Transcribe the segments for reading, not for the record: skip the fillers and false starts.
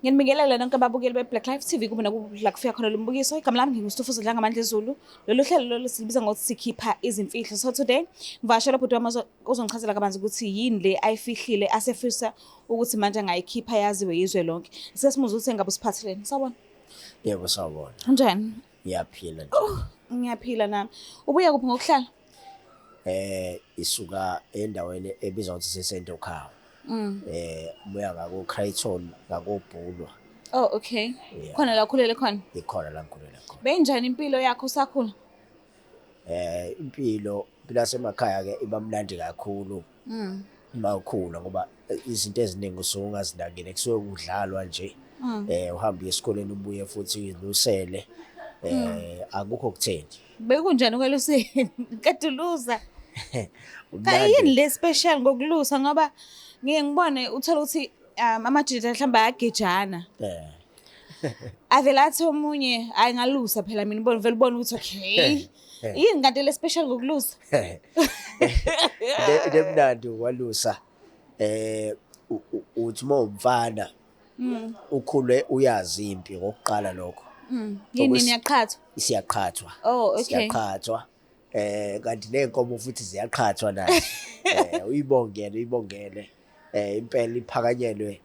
Ngiyanibingelela nonke ababukeli be-Black Life TV kube nakudla kufika khona lo mbukiso. Igama lami nginguStufuza Dlangamandla Zulu. Lolu hlelo lolu silibiza ngokuthi sikhipha izimfihlo. So today ngivakashela ubhuti wami ozongichazela kabanzi ukuthi yini le ayifihlile asefisa ukuthi manje angayikhipha yaziwe yizwe lonke. Sike simuzwe ukuthi engabe usiphatheleni. Sawubona. Yebo, sawubona. Unjani? Ngiyaphila nje. Oh, ngiyaphila nami. Ubuya kuphi ngokuhlala? Isuka endaweni ebizwa ngokuthi iseSentokhawa. Ubuya ngako Creighton, ngakoBhulwa. Oh, okay. Yeah. Khona la ukhulele khona. Ikhona la ngikhulela khona. Beyinjani impilo yakho usakhula? Impilo yasemakhaya ke iba mnandi kakhulu. Uma ukhula ngoba izinto eziningi usuke ungazinakile, kusuke kudlalwa nje. Uhambe uye esikoleni ubuye futhi uyilusele. Akukho kutheni. Bekunjani ukweluseni? Kade ulusa. Umnandi. Yini le special ngokulusa ngoba ngiye ngibone uthola ukuthi amajita mhlawumbe ayagejana. Avele athi omunye hayi ngalusa phela mina ubone vele ubone ukuthi okay. Yini kanti le special ngokulusa? Into emnandi ukwalusa uthi uma umfana ukhule uyazi impi ngokuqala lokho. Yini niyaqhathwa? Siyaqhathwa. Oh, okay. Siyaqhathwa. Kanti nezinkomo futhi ziyaqhathwa nazo. Uyibongele impela iphakanyelwe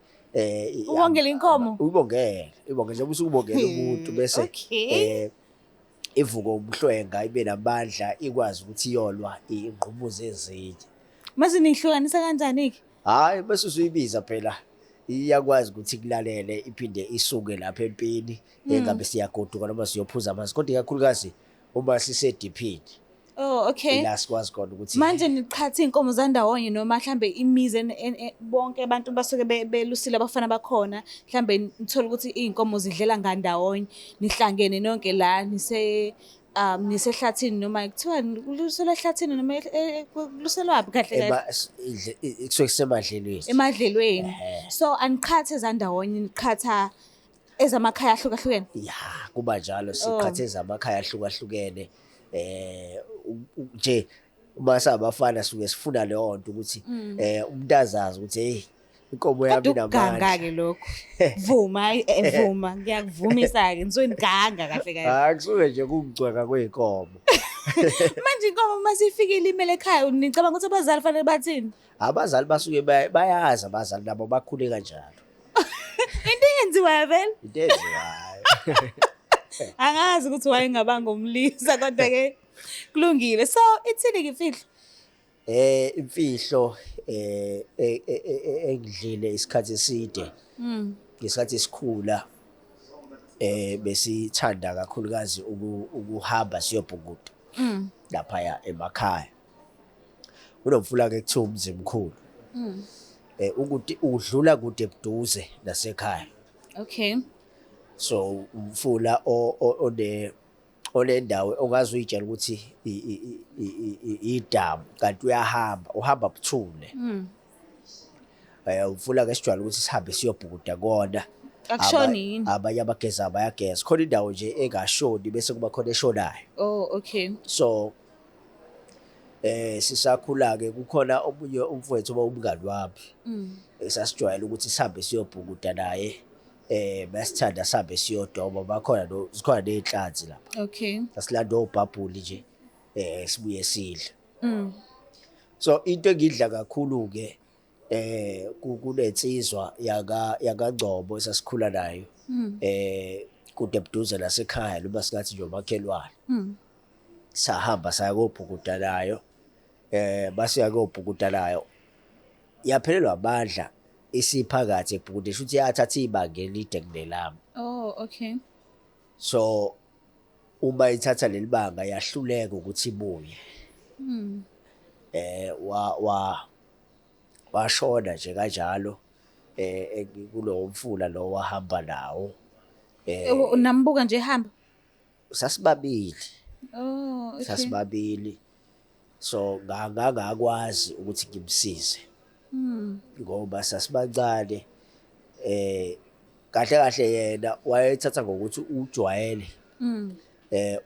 Ubongele inkomo? Uyibongele, uyibongele njengoba usubongela umuntu bese ivuka umhlwenga ibe namandla ikwazi ukuthi iyolwa ingqubuze ezinye. Mase nihlukanisa kanjani ke? Hayi bese usuyibiza phela iyakwazi ukuthi ikulalele iphinde isuke lapha empini engabe siyagoduka noma siyophuza amanzi, kodwa ikakhulukazi uma sisediphini. Oh, okay. Ila sikwazi khona ukuthi manje niqhatha inkomo zandawonye noma mhlambe imizi bonke abantu basuke belusile abafana bakhona, mhlambe nithola ukuthi izinkomo zidlela ngandawonye, nihlangene nonke la nise nisehlathini noma kuthiwa kuluselwa ehlathini noma kuluselwaphi kahle kahle? Kusuke kusemadlelweni. Emadlelweni. So aniqhathe ezandawonye, niqhatha ezamakhaya ahlukahlukene? Ya, kuba njalo, siqhathe ezamakhaya ahlukahlukene. Nje uma sabafana suke sifuna leyo nto ukuthi umuntu azazi ukuthi hey inkomo yami Kodwa ukuganga inamandla. ke lokho. Vuma, vuma, ngiyakuvumisa ke, ngisuke ngiganga kahle kahle. Hayi kusuke nje kungcweka kweyinkomo. Manje inkomo uma sifikile imele ekhaya, nicabanga ukuthi abazali fanele bathini? Abazali basuke bayazi, abazali nabo bakhule kanjalo. Into eyenziwayo vele? Into eyenziwayo. Angazi ukuthi wayengabanga umlisa kodwa ke kulungile. So ithini ke imfihlo? Imfihlo engidlile isikhathi eside. Ngesikhathi esikhula besithanda kakhulukazi ukuhamba siyobhukuda. Lapha emakhaya. Kunomfula ke kuthiwa uMzimkhulu. Ukuthi udlula kude buduze nasekhaya. Okay. So umfula onendawo ongaze uyitshela ukuthi idamu kanti uyahamba, uhamba buthule. Umfula ke sijwayele ukuthi sihambe siyobhukuda kona. Akushoni yini? Abanye abageza bayageza. Khona indawo nje engashoni bese kuba khona eshonayo. Oh, okay. So sisakhula ke kukhona omunye umfowethu oba umngani wami. Sasijwayele ukuthi sihambe siyobhukuda naye. Basithanda sihambe siyodoba, bakhona no zikhona nezinhlanzi lapha. Okay. Sasilanda obhabhuli nje sibuye sidle. So into engidla kakhulu ke kunensizwa yakaNgcobo esasikhula nayo. Kude buduze nasekhaya noma singathi nje umakhelwane. Sahamba saya kobhukuda nayo. Basiya kobhukuda nayo. Yaphelelwa amandla isiphakathi ebhukude, shuthi yathatha ibanga elide kunelami. Oh, okay. So uma ithatha leli banga yahluleka ukuthi ibuye. Washona nje kanjalo kulowo mfula lo wahamba nawo. Nambuka nje ehamba? Sasibabili. Oh, okay. Sasibabili. So ngangakwazi ukuthi ngimsize. Ngoba sasibancane. Kahle kahle yena wayethatha ngokuthi ujwayele.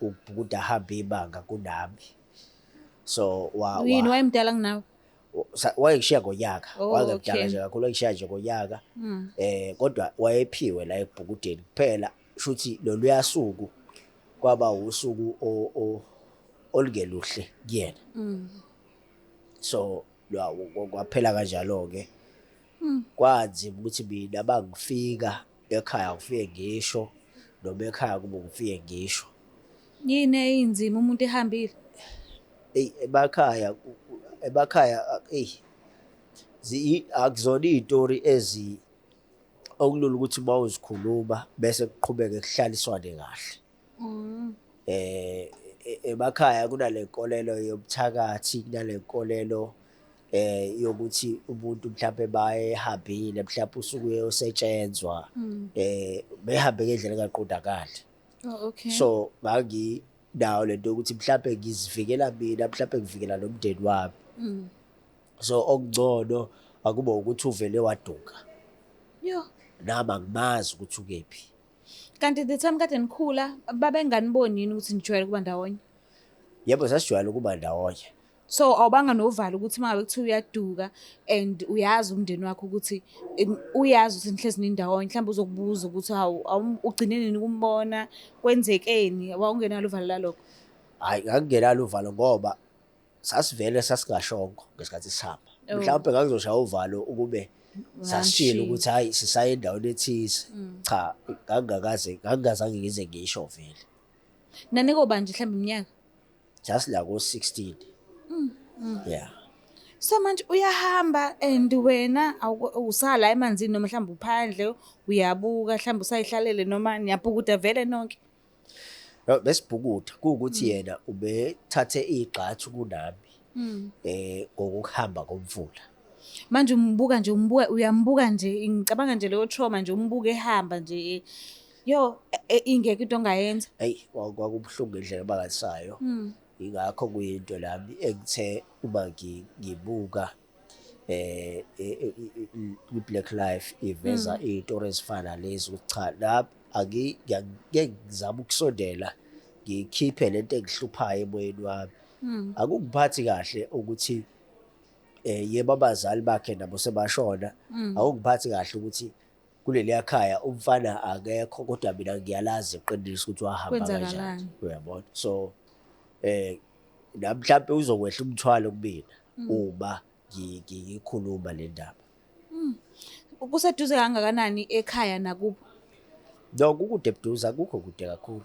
Ukubhukuda ahambe ibanga kunami. So Yini wayemdala kunawe? Wayengishiya ngonyaka. Oh, Wayengemdala okay. nje kakhulu, wayengishiya nje ngonyaka. Kodwa wayephiwe la ekubhukudeni kuphela, shuthi loluya suku kwaba usuku olungeluhle kuyena. So kwaphela kanjalo-ke. Kwanzima ukuthi mina bangifika ekhaya ngifike ngisho noma ekhaya kubo ngifike ngisho. Yini eyinzima umuntu ehambile? Eyi, emakhaya, emakhaya, eyi, akuzona iy'tori ezi okulula ukuthi uma uzikhuluma bese kuqhubeke kuhlaliswane kahle. Emakhaya kunale nkolelo yobuthakathi, kunale nkolelo yokuthi umuntu mhlampe bayehambile, mhlampe usuke uyosetshenzwa, behambe ngendlela engaqondakali. Oh, okay. So nganginayo lento yokuthi mhlampe ngizivikela mina, mhlampe ngivikela nomndeni wami. So okungcono akube ukuthi uvele waduka. Yo. Nami angimazi ukuthi ukephi. Kanti the time kade nikhula babenganiboni yini ukuthi nijwayele ukuba ndawonye? Yebo, sasijwayele ukuba ndawonye. So awubanga novalo ukuthi uma ngabe kuthiwa uyaduka and uyazi umndeni wakho ukuthi uyazi ukuthi nihlezi nindawonye, mhlawumbe uzokubuza ukuthi hawu, ugcine nini ukumbona, kwenzekeni, wawungenalo uvalo lalokho? Hhayi, ngangingenalo uvalo ngoba sasivele sasingashongo ngesikhathi sihamba. Oh. Mhlawumbe ngangizoshaya uvalo ukube sasishilo ukuthi hhayi sisaye endaweni ethize. Cha, ngangingazange ngize ngisho vele. Nanikoba nje mhlawumbe iminyaka? Just la ko-16. Yeah. So manje uyahamba and wena usala emanzini noma mhlawumbe uphandle uyabuka, mhlawumbe usayihlalele noma niyabhukuda vele nonke? No, besibhukuda kuwukuthi yena ubethathe igxathu kunami ngokuhamba komfula. Manje umbuka nje, umbuka, uyambuka nje, ngicabanga nje leyo trauma nje, umbuka ehamba nje, yo, ingekho into ongayenza. Eyi, kwakubuhlungu ngendlela ebangalisayo. Ingakho kuyinto lami engithe uma ngibuka i-Black Life iveza iy'tori ezifana nalezi ukuthi cha, la ngeke ngizame ukusondela ngikhiphe lento engihluphayo emoyeni wami. Akungiphathi kahle ukuthi yebo abazali bakhe nabo sebashona, akungiphathi kahle ukuthi kuleliya khaya umfana akekho, kodwa mina ngiyalazi iqiniso ukuthi wahamba kanjani. Kwenzakalani? Uyabona? So nami mhlampe uzokwehla umthwalo kumina uma ngikhuluma le ndaba. Kuseduze kangakanani ekhaya nakubo? No, kukude buduze, akukho kude kakhulu.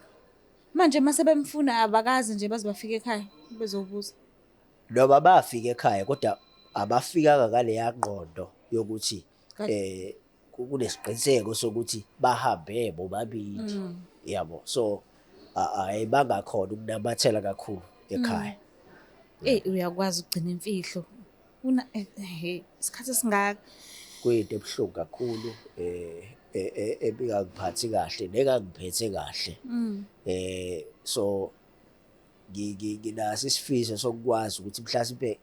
Manje mase bemfuna abakazi nje baze bafike ekhaya bezobuza. Noma bafika ekhaya kodwa abafikanga ngaleya ngqondo yokuthi kunesiqiniseko sokuthi bahambe bobabili. Yabo. So ayibangakhona ukunamathela kakhulu ekhaya. Uyakwazi ukugcina imfihlo. Una isikhathi esingaka. Kuyinto ebuhlungu kakhulu ebingangiphathi kahle nengangiphethe kahle. So nginaso isifiso sokukwazi ukuthi mhlasimpe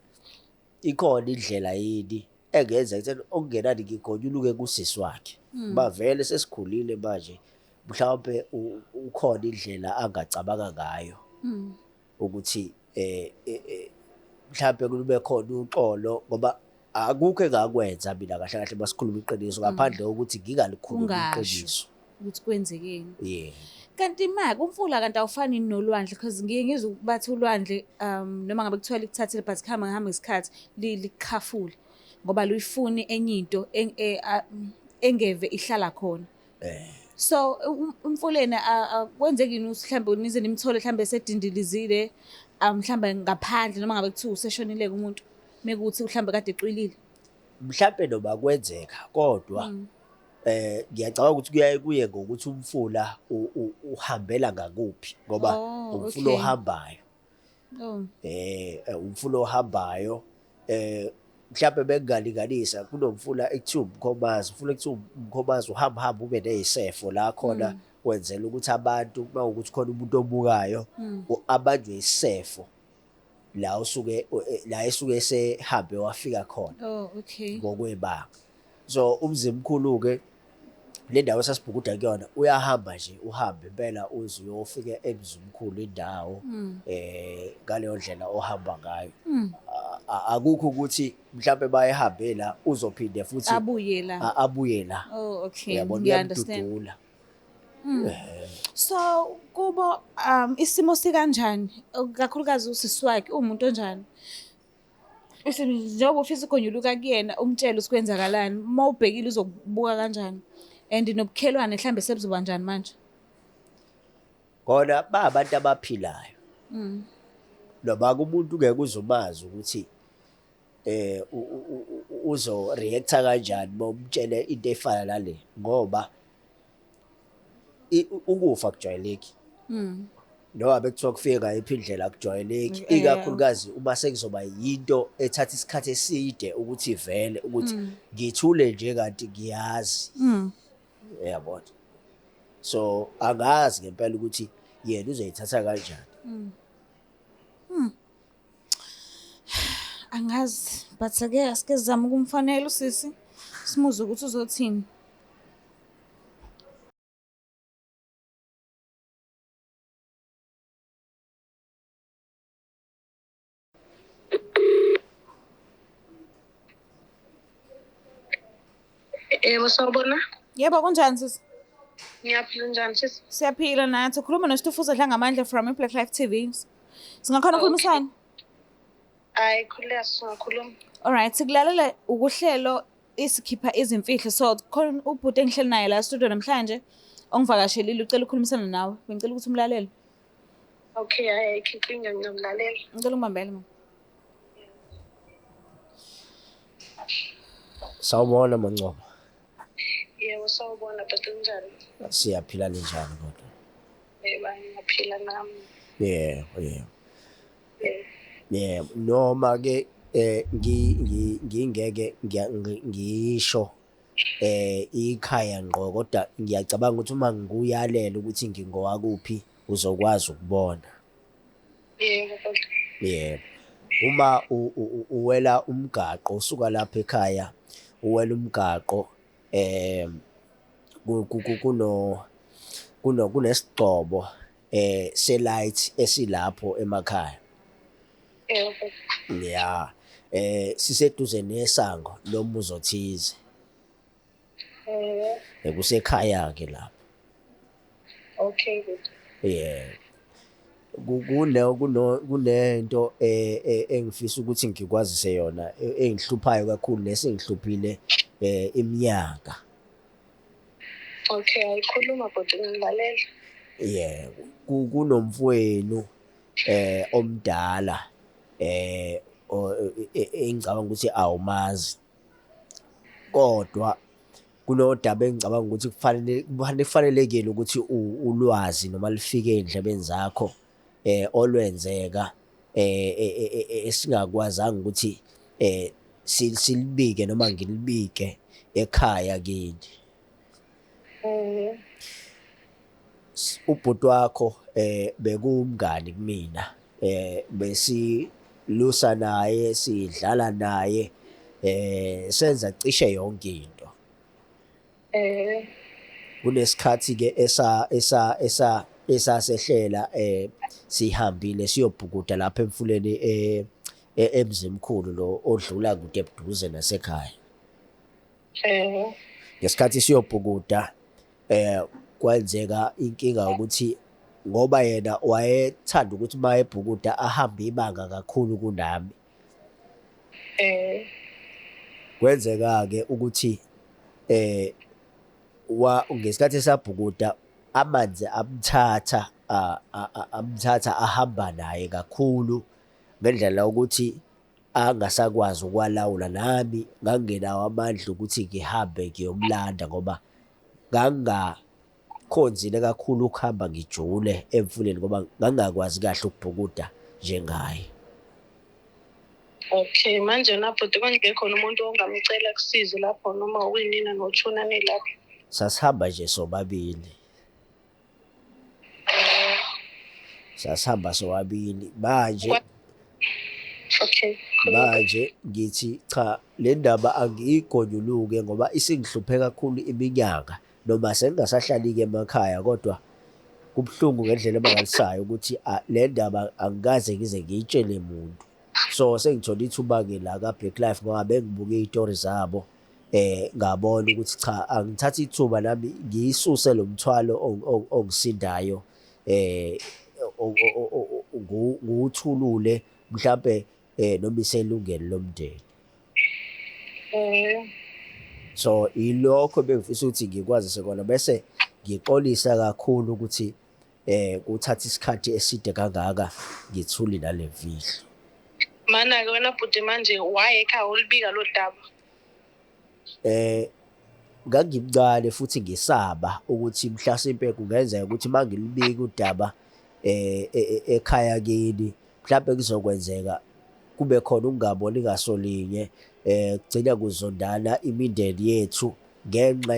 ikhona indlela yini engenza ukuthi okungenani ngigonyuluke kusisi wakhe. Bavele sesikhulile manje, mhlawumbe ukhona indlela angacabanga ngayo ukuthi mhlawumbe kube khona uxolo, ngoba akukho engakwenza mina kahle kahle masikhuluma iqiniso ngaphandle kokuthi ngingalikhulumi iqiniso ukuthi kwenzekeni. Yeah. Kanti ma kumfula kanti awufani nolwandle, because ngiye ngizwe bathi ulwandle noma ngabe kuthiwa likuthathile but kuhamba ngihamba isikhathi likukhafule ngoba luyifuni enye into engeve ihlala khona. So umfuleni kwenzeki yini ukuthi mhlambe nize nimthole mhlambe sedindilizile mhlambe ngaphandle noma ngabe kuthiwa useshonile umuntu mekuthi mhlambe kade ecwilile? Mhlambe noma kwenzeka kodwa ngiyacabanga ukuthi kuyaye kuye ngokuthi umfula uhambela ngakuphi, ngoba umfula ohambayo. Umfula ohambayo mhlambe bengalinganisa kunomfula ekuthiwa uMkhomazi, umfula ekuthiwa uMkhomazi uhamba hamba ube nezisefo la khona wenzela ukuthi abantu uma ukuthi khona umuntu obukayo abanjwe isefo la usuke la esuke esehambe wafika khona. Oh, okay. Ngokwebanga. So uMzimkhulu ke le ndawo esasibhukuda kuyona uyahamba nje uhambe impela uze uyofika eMzimkhulu indawo ngaleyo ndlela ohamba ngayo. Akukho ukuthi mhlambe bayehambe la uzophinde futhi Abuye la. Abuye la. Oh, okay. Uyabona, Ngiya-understand. uyamdudula. So kubo isimo sikanjani? Kakhulukazi usisi wakhe uwumuntu onjani? Njengoba ufisa ugonyuluka kuyena umtshele ukuthi kwenzakalani, uma ubhekile uzokubuka kanjani? And nobukhelwane mhlambe sebuzoba njani manje? Kona ba abantu abaphilayo. Noma kumuntu ngeke uzomazi ukuthi uzo reacta kanjani bomtshele into efana nale, ngoba ukufa kujwayeleki. Noma bekuthiwa kufike ngayiphi indlela akujwayeleki, ikakhulukazi uma sekuzoba yinto ethatha isikhathi eside ukuthi vele ukuthi ngithule nje kanti ngiyazi. Uyabona? So angazi ngempela ukuthi yena uzoyithatha kanjani. Angazi, but ake asike sizame ukumfonela usisi, simuzwe ukuthi uzothini. Yebo, sawubona. Yebo, kunjani sisi? Ngiyaphila, njani sisi? Siyaphila nathi. Ukhuluma noStufuza Dlangamandla from iBlack Life TV. Singakhona ukukhulumisana? Hayi, khululeka singakhuluma. Alright, sikulalela ukuhlelo isikhipha izimfihlo. So khona ubhuti engihleli naye la studio namhlanje ongivakashelile ucela ukukhulumisana nawe. Bengicela ukuthi umlalele. Okay, hayi ayikho inkinga, ngiyamlalela. Ngicela ungibambele mama. Sawubona Mancoba. Yebo, sawubona bhuti, kunjani? Siyaphila, ninjani kodwa? Yebo, ngiyaphila nami. Yebo. Yebo. Yebo, noma ke ngingeke ngisho ikhaya ngqo, kodwa ngiyacabanga ukuthi uma ngikuyalela ukuthi ngingowakuphi uzokwazi ukubona. Yebo bhuti. Yebo. Uma uwela umgaqo usuka lapha ekhaya, uwela umgaqo kuno kuno kunesigcobo se-light esilapho emakhaya. Yebo bhuti. Ya, siseduze nesango lomuzi othize. Kusekhaya ke lapho. Okay bhuti. Yebo. Kune kuno kunento engifisa ukuthi ngikwazise yona engihluphayo kakhulu nesengihluphile iminyaka. Okay, ayikhuluma bhuti, ngilalela. Yebo, kunomfowenu omdala engicabanga ukuthi awumazi. Kodwa kunodaba engicabanga ukuthi kufanele kufanelekile ukuthi ulwazi noma lifike ey'ndlebeni zakho olwenzeka esingakwazanga ukuthi silibike noma ngilibike ekhaya kini. Ubhuti wakho bekuwumngani kumina, besilusa naye, sidlala naye, senza cishe yonke into. Kunesikhathi ke esa esa esa esasehlela sihambile siyobhukuda lapha emfuleni eMzimkhulu lo odlula kude eduze nasekhaya. Ngesikhathi siyobhukuda kwenzeka inkinga ukuthi ngoba yena wayethanda ukuthi uma ebhukuda ahambe ibanga kakhulu kunami. Kwenzeka ke ukuthi ngesikhathi esabhukuda amanzi amthatha amthatha ahamba naye kakhulu ngendlela ukuthi angasakwazi ukwalawula, nami ngangingenawo amandla ukuthi ngihambe ngiyomlanda ngoba ngangingakhonzile kakhulu ukuhamba ngijule emfuleni ngoba ngangingakwazi kahle ukubhukuda njengaye. Okay, manje na bhuti kwangekho umuntu ongamcela kusize lapho noma uyinina noThuna nilapho? Sasihamba nje sobabili. Sasihamba sobabili manje. Okay. Manje ngithi cha, le ndaba angiyigonyuluke ngoba isingihluphe kakhulu iminyaka, noma sengingasahlali-ke emakhaya, kodwa kubuhlungu ngendlela emangalisayo ukuthi le ndaba angikaze ngize ngiyitshele muntu. So sengithole ithuba-ke la ka-Black Life ngoba bengibuke iy'tori zabo, ngabona ukuthi cha, angithathe ithuba nami ngiyisuse lo mthwalo ongisindayo, ngiwuthulule mhlampe, noma iselungelo lomndeni. So ilokho bengifisa ukuthi ngikwazise kona, bese ngixolisa kakhulu ukuthi kuthatha isikhathi eside kangaka ngithule nale mfihlo. Mana-ke wena bhuti, manje why ekhaya ulibika lo daba? Ngangimncane futhi ngisaba ukuthi mhlasimpe kungenzeka ukuthi mangilibika udaba ekhaya kini, mhlampe kuzokwenzeka kube khona ukungaboni ngasolinye, kugcina kuzondana imindeni yethu ngenxa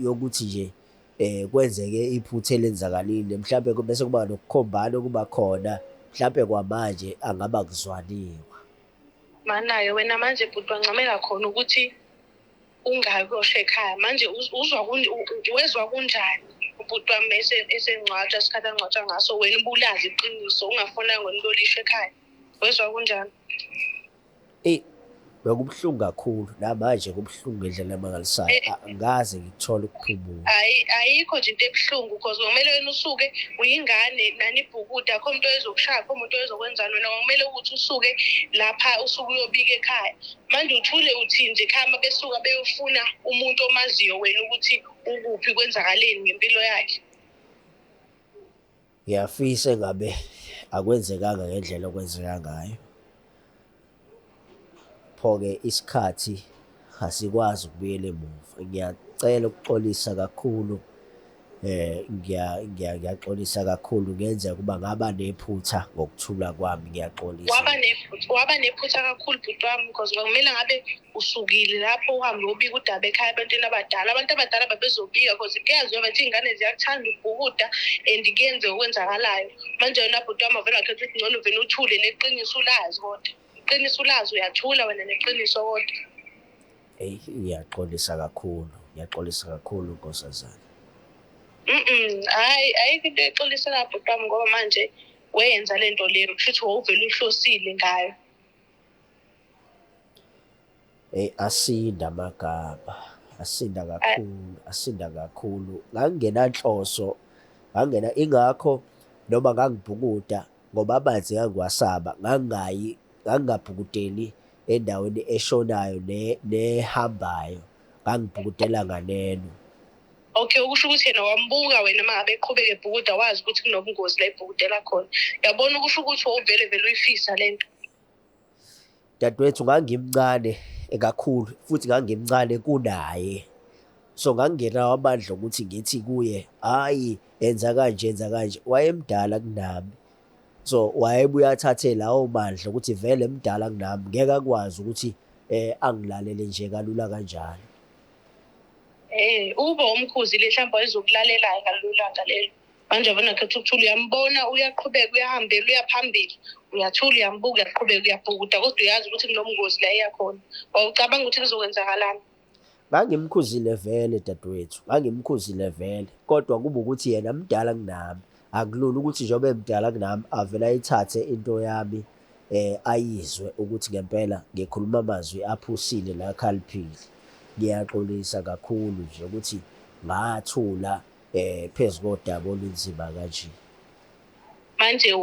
yokuthi nje kwenzeke iphutha elenzakalile, mhlampe bese kuba nokukhombana okuba khona, mhlampe kwamanje angaba kuzwaniwe. Mana-ke wena manje bhuti, wancamela khona ukuthi ungayi kuyosho ekhaya. Manje uzwa wezwa kunjani ubhuti wami esengcwatshwa, isikhathi angcwatshwa ngaso, wena ubulazi iqiniso, ungafunanga wena ukuyolisho ekhaya, wezwa kunjani? Eyi, bekubuhlungu kakhulu, namanje kubuhlungu ngendlela emangalisayo. Angikaze ngikuthole ukuphumula. Ayikho nje into ebuhlungu, cause kumele wena usuke uyingane nanibhukuda, akho umuntu ozokushaya, akho umuntu ozokwenzani. Wena kwakumele ukuthi usuke lapha, usuke uyobika ekhaya. Manje uthule uthini nje ekhaya uma besuka beyofuna umuntu omaziyo wena ukuthi ukuphi, kwenzakaleni ngempilo yakhe? Ngiyafisa engabe akwenzekanga ngendlela okwenzeka ngayo. Pho-ke isikhathi asikwazi ukubuyela emuva. Ngiyacela ukuxolisa kakhulu, ngiyaxolisa kakhulu, kungenzeka ukuba ngaba nephutha ngokuthula kwami, ngiyaxolisa. Waba nephutha kakhulu bhuti wami, because kwakumele ngabe usukile lapho uhambe uyobika udaba ekhaya ebantwini abadala. Abantu abadala babezobika, because kuyaziwa bathi iy'ngane ziyakuthanda ukubhukuda and kuyenzeka okwenzakalayo. Manje wena bhuti wami wavele wakhetha ukuthi ngcono uvele uthule neqiniso ulazi, kodwa iqiniso ulazi, uyathula wena neqiniso kodwa. Eyi, ngiyaxolisa kakhulu, ngiyaxolisa kakhulu nkosazana. Hhayi, ayikho into exolisela bhuti wami, ngoba manje wenza le nto leyo, kushuthi wawuvele uhlosile ngayo. Eyi, asinda amagama, asinda kakhulu, asinda kakhulu. Ngangingenanhloso, ngangingena ingakho noma ngangibhukuda ngoba amanzi ngangiwasaba, ngangingayi, ngangingabhukudeli endaweni eshonayo nehambayo, ngangibhukudela nganeno. Okay, okusho ukuthi yena wambuka wena uma ngabe eqhubeka ebhukuda, wazi ukuthi kunobungozi la ebhukudela khona. Yabona, okusho ukuthi wawuvele vele uyifisa le nto. Dadewethu, ngangimncane kakhulu futhi ngangimncane kunaye. So ngangingenawo amandla okuthi ngithi kuye, hhayi, enza kanje, enza kanje. Wayemdala kunami. So wayebuye athathe lawo mandla ukuthi vele mdala kunami, ngeke akwazi ukuthi angilalele nje kalula kanjalo. Ube umkhuzile mhlawumbe wayezokulalela ngalelo langa lelo. Manje wena khetha ukuthula, uyambona uyaqhubeka, uyahambela, uya phambili, uyathula, uyambuka, uyaqhubeka, uyabhukuda, kodwa uyazi ukuthi kunobungozi la eya khona. Wawucabanga ukuthi kuzokwenzakalani? Ngangimkhuzile vele dadewethu, ngangimkhuzile vele, kodwa kuba ukuthi yena mdala kunami. Akulula ukuthi njengoba emdala kunami avele ayithathe into yami, ayizwe ukuthi ngempela ngikhuluma amazwi aphusile nakhaliphile. Ngiyaxolisa kakhulu nje ukuthi ngathula phezu kodaba olunzima kanje. Manje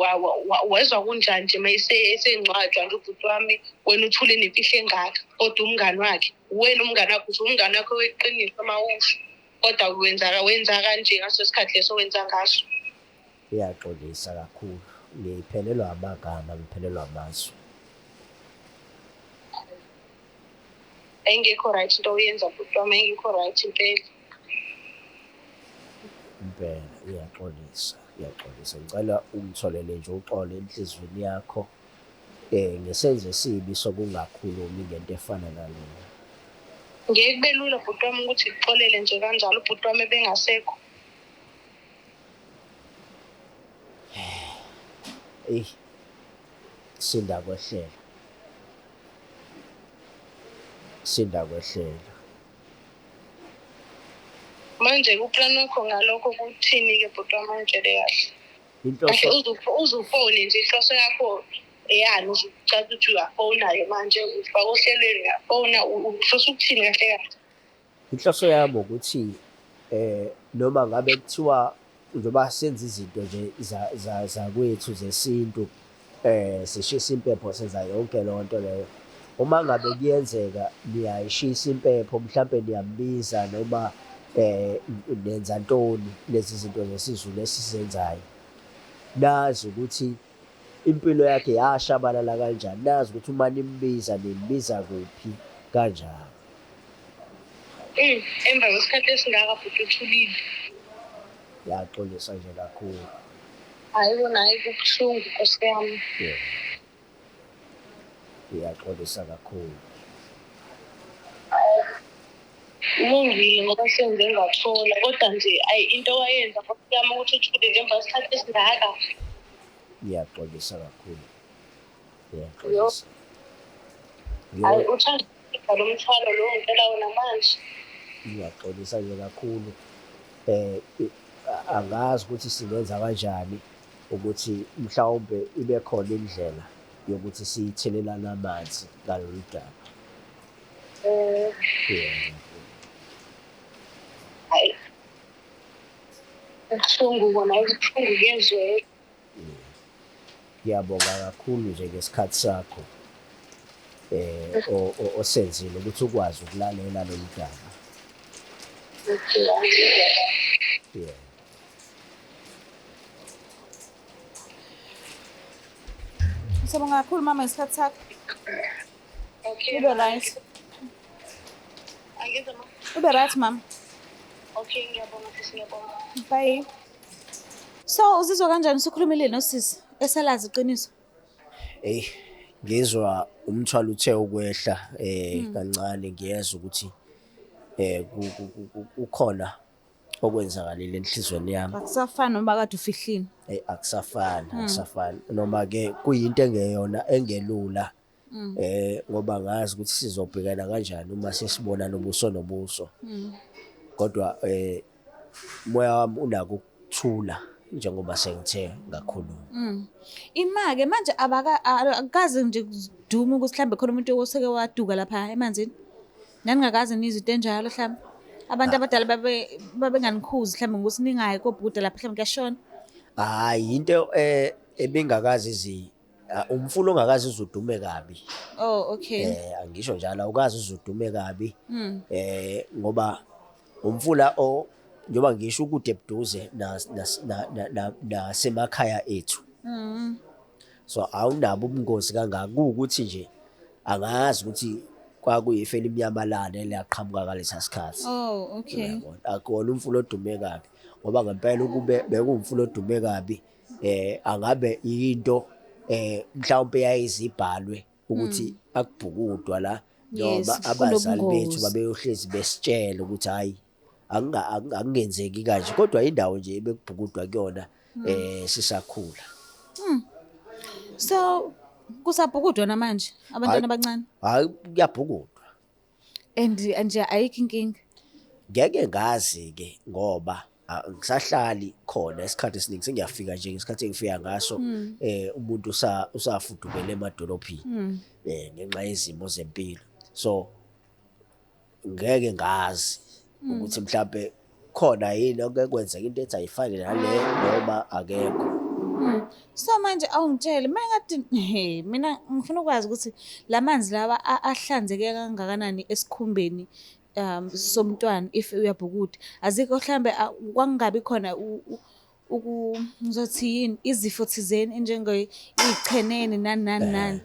wezwa kunjani nje uma esengcwatshwa nje ubhuti wami, wena uthule nemfihlo engaka, kodwa umngani wakhe, wena umngani wakhe, uthi umngani wakhe weqiniso uma usho, kodwa wenza kanje ngaso sikhathi leso wenza ngaso. Iyaxolisa kakhulu, ngiphelelwa amagama, ngiphelelwa amazwi. Ayingekho right into oyenza bhuti wami, ayingekho right impela. Impela iyaxolisa, iyaxolisa. Ngicela ungitholele nje uxolo enhliziyweni yakho, ngesenzo esibi sokungakhulumi ngento efana nalena. Ngeke kube lula bhuti wami ukuthi ngixolele nje kanjalo, ubhuti wami ebengasekho. Eyi, sinda kwehlela, sinda kwehlela. Manje uplan wakho ngalokho kuthini-ke bhuti wami, ungitshele kahle. Inhloso Kahle uzufone nje, inhloso yakho Eyani uzucaca ukuthi uyafona-ke manje ufaka ohlelweni uyafona uhlose ukuthini kahle kahle? Inhloso yami ukuthi noma ngabe kuthiwa njengoba senza izinto nje zakwethu zesintu sishisa impepho senza yonke leyo nto leyo. Uma ngabe kuyenzeka niyayishisa impepho mhlampe niyambiza noma nenza ntoni lezi zinto zesiZulu esizenzayo. Nazi ukuthi impilo yakhe yashabalala kanjani, nazi ukuthi uma nimbiza nimbiza kuphi kanjani. Emva kwesikhathi esingaka bhuti uthulile. Ngiyaxolisa nje kakhulu. Hhayi kona hhayi kubuhlungu Nkosi yami. Yebo. Ngiyaxolisa kakhulu. Kulungile ngoba sengize ngathola kodwa nje ayi into owayenza Nkosi yami ukuthi uthule nje emva kwesikhathi esingaka. Ngiyaxolisa kakhulu. Ngiyaxolisa. Hhayi uthanda lo mthwalo lo ngicela wona manje. Ngiyaxolisa nje kakhulu. Angazi ukuthi singenza kanjani ukuthi mhlawumbe ibe khona indlela yokuthi siyithelelane amanzi ngalolu daba. Yebo. Hhayi kubuhlungu kona kubuhlungu kuyezwela. Ngiyabonga kakhulu nje ngesikhathi sakho osenzile ukuthi ukwazi ukulalela lolu daba. Yeah. Siyabonga kakhulu mama ngesikhathi sakho. Okay. Ube right. Angizwa ma. Ube right mama. Okay, ngiyabonga sisi, ngiyabonga. Bye. So uzizwa kanjani usukhulumile nosisi esalazi iqiniso? Eyi, ngizwa umthwalo uthe ukwehla kancane, ngiyezwa ukuthi kukhona okwenzakalile enhliziyweni yami. Akusafani noma kade ufihlile. Eyi, akusafani, akusafani. Noma-ke kuyinto engeyona engelula ngoba ngazi ukuthi sizobhekana kanjani uma sesibonana ubuso nobuso. Kodwa umoya wami unako ukuthula njengoba sengithe ngakhuluma. Ima-ke manje akukaze nje kudume ukuthi mhlambe khona umuntu oseke waduka lapha emanzini. Naningakaze nizwe into enjalo mhlambe. Abantu abadala babenganikhuzi mhlambe ngokuthi ningayi kobhukuda lapha mhlambe kuyashona. Hhayi, into ebingakaze umfula ongakaze uze udume kabi. Oh, okay. Angisho njalo, awukaze uze udume kabi. Ngoba umfula njengoba ngisho ukude buduze nasemakhaya ethu. So awunabo ubungozi kangaka, kuwukuthi nje angazi ukuthi kwakuyifu elimnyama lani elaqhamuka ngalesa sikhathi. Oh, okay. Uyabona, akuwona umfula odume kabi, ngoba ngempela ukube bekuwumfula odume kabi angabe into mhlawumbe yayizibhalwe ukuthi akubhukudwa la, noma abazali bethu babeyohlezi besitshela ukuthi hayi akungenzeki kanje, kodwa indawo nje ebekubhukudwa kuyona sisakhula. So kusabhukudwa namanje abantwana abancane? Hayi, kuyabhukudwa. And nje ayikho inkinga. Ngeke ngazi-ke ngoba ngisahlali khona isikhathi esiningi, sengiyafika nje ngesikhathi engifika ngaso umuntu usafudukele emadolophini ngenxa yezimo zempilo. So ngeke ngazi ukuthi mhlambe khona yini okuke kwenzeka into ethi ayifani nale noma akekho. So manje awungitshele mengathi mina ngifuna ukwazi ukuthi lamanzi lawa ahlanzeke kangakanani esikhumbeni somntwana if uyabhukuda. Azikho mhlambe kwangabi khona ngizothi yini izifo thizeni njenge iy'chenene nani nani nani.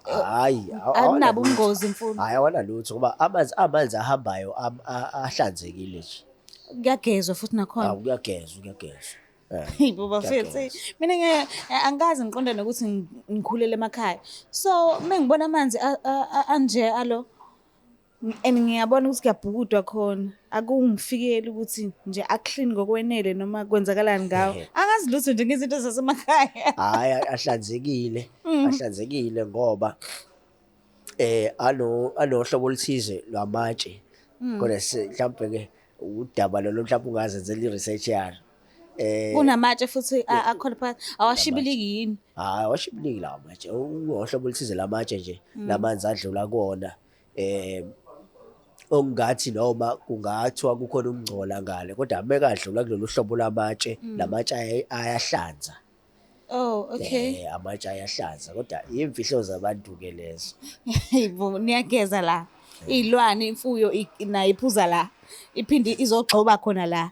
Hhayi, Akunabo ubungozi mfundo. Hhayi, awanalutho ngoba amanzi ahambayo ahlanzekile nje. Kuyagezwa futhi nakhona. Kuyagezwa, kuyagezwa. Hayi bo bafethu, mina angikaze ngiqonde nokuthi ngikhulele emakhaya. So uma ngibona amanzi anje alo and ngiyabona ukuthi kuyabhukudwa khona, akungifikeli ukuthi nje a-clean ngokwenele noma kwenzakalani ngawo. Angazi lutho nje ngezinto zasemakhaya. Hhayi, ahlanzekile, ahlanzekile ngoba anohlobo oluthize lwamatshe. Kodwa mhlawumbe-ke udaba lolo mhlawumbe ungazenzela i-research yalo. Kunamatshe futhi akhona phakathi. Awashibiliki yini? Hhayi, awashibiliki lawo matshe. Uhlobo oluthize lamatshe nje lamanzi adlula kuwona. Okungathi noma kungathiwa kukhona ukungcola ngale, kodwa mekadlula kulolu hlobo lamatshe, lamatshe ayahlanza. Oh, okay. Amatshe ayahlanza, kodwa iy'mfihlo zabantu-ke lezo. Hayibo, niyageza la. Iy'lwane, imfuyo nayo iphuza la. Iphinde izogxoba khona la.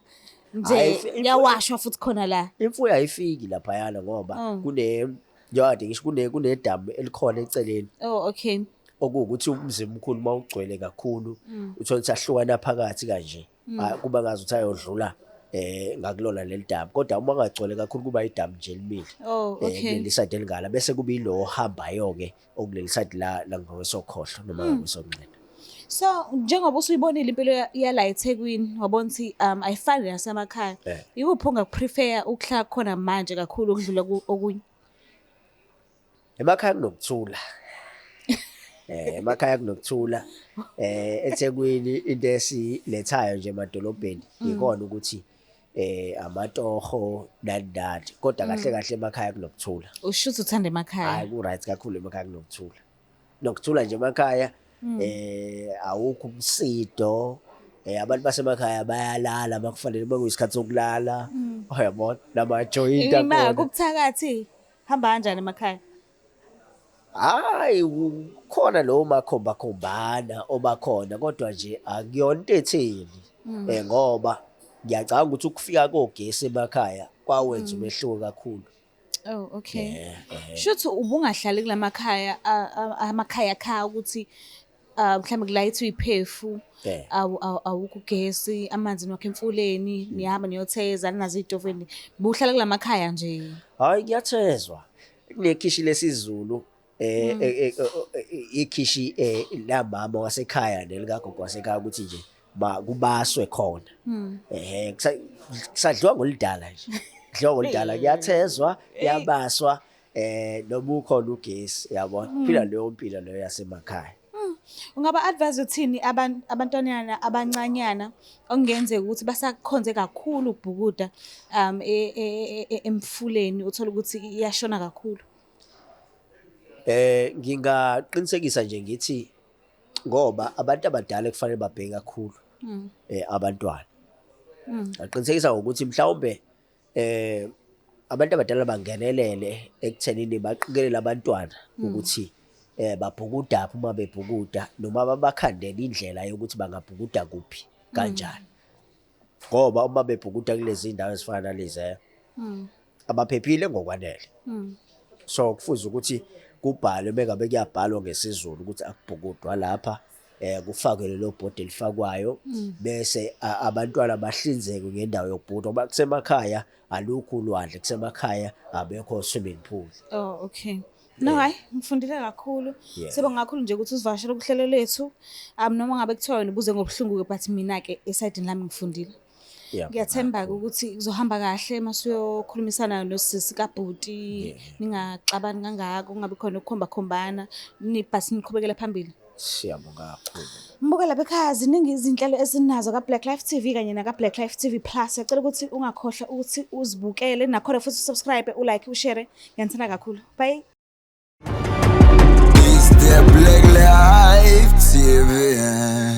Nje Hhayi, kuyawashwa futhi khona la. Imfuyo ayifiki laphayana ngoba kune njengoba ngisho kunedamu elikhona eceleni. Oh, okay. Okuwukuthi umzimkhulu uma ugcwele kakhulu uthole ukuthi ahlukana phakathi kanje. Kuba ngazuthi ayodlula ngakulona leli damu, kodwa uma kungagcwele kakhulu kuba idamu nje elimile. Oh, okay. Kuleli side elingala bese kuba ilo ohambayo ke okuleli side la ngokwesokhohlo noma ngokwesokunxele. So njengoba usuyibonile impilo yala eThekwini, wabona ukuthi ayifani nasemakhaya. Ikuphi ongakuprefer ukuhlala khona manje kakhulu ukudlula okunye? Emakhaya kunokuthula. Emakhaya kunokuthula. eThekwini into esilethayo nje emadolobheni ikona ukuthi amatoho nani nani, kodwa kahle kahle emakhaya kunokuthula. Usho ukuthi uthanda emakhaya? Hayi, ku right kakhulu emakhaya kunokuthula. Nokuthula nje emakhaya, awukho umsido. Abantu basemakhaya bayalala makufanele bekuyisikhathi sokulala. Uyabona namajoyinti Ima akhona. Kubuthakathi hamba kanjani emakhaya? Hayi, kukhona lo makhomba khombana obakhona, kodwa nje akuyona into etheni. Ngoba ngiyacabanga ukuthi ukufika kogesi emakhaya kwawenza umehluko kakhulu. Oh, okay. Shuthi ubungahlali kulamakhaya amakhaya khaya ukuthi mhlawumbe kulayithwa iphefu, awukho ugesi, amanzi niwakha emfuleni, nihamba niyotheza, ninazo iy'tofu, buhlala kulamakhaya nje? Hhayi, kuyathezwa. Kunekhishi lesiZulu, ikhishi lamama wasekhaya nelikagogo wasekhaya, ukuthi nje kubaswe khona. Kusadliwa ngoludala nje. Kudliwa ngoludala, kuyathezwa, kuyabaswa, noma ukhona ugesi, yabona. Phila leyo mpilo leyo yasemakhaya. Ungaba advise uthini abantwanyana abancanyana okungenzeka ukuthi basakhonze kakhulu ukubhukuda emfuleni, uthola ukuthi iyashona kakhulu? Ngingaqinisekisa nje ngithi ngoba abantu abadala kufanele babheke kakhulu abantwana. Ngaqinisekisa ngokuthi mhlawumbe abantu abadala bangenelele ekuthenini baqikelele abantwana ukuthi babhukudaphi uma bebhukuda, noma babakhandele indlela yokuthi bangabhukuda kuphi kanjani. Ngoba uma bebhukuda kulezi ndawo ezifana nalezi abaphephile ngokwanele. So kufuze ukuthi kubhalwe, mengabe kuyabhalwa ngesiZulu ukuthi akubhukudwa lapha, kufakwe lelo bhodi elifakwayo, bese abantwana bahlinzekwe ngendawo yokubhukuda, ngoba kusemakhaya alukho ulwandle, kusemakhaya abekho swimming pool. Oh, okay. No, hayi, ngifundile kakhulu. Sibonga kakhulu nje ukuthi usivakashele kuhlelo lethu. Noma ngabe kuthiwa wena ubuze ngobuhlungu ke, but mina ke esayidini lami ngifundile. Ngiyathemba ke ukuthi kuzohamba kahle masuyokhulumisana nosisi kaBhuti, ningaxabani kangako, kungabi khona ukukhomba khombana, nibhasi niqhubekele phambili. Siyabonga kakhulu. Mbuka lapha ekhaya, ziningi izinhlelo esinazo ka Black Life TV kanye naka Black Life TV Plus. Siyacela ukuthi ungakhohlwa ukuthi uzibukele, nakhona futhi usubscribe, ulike, ushare. Ngiyanithanda kakhulu. Bye. It's the Black Life TV.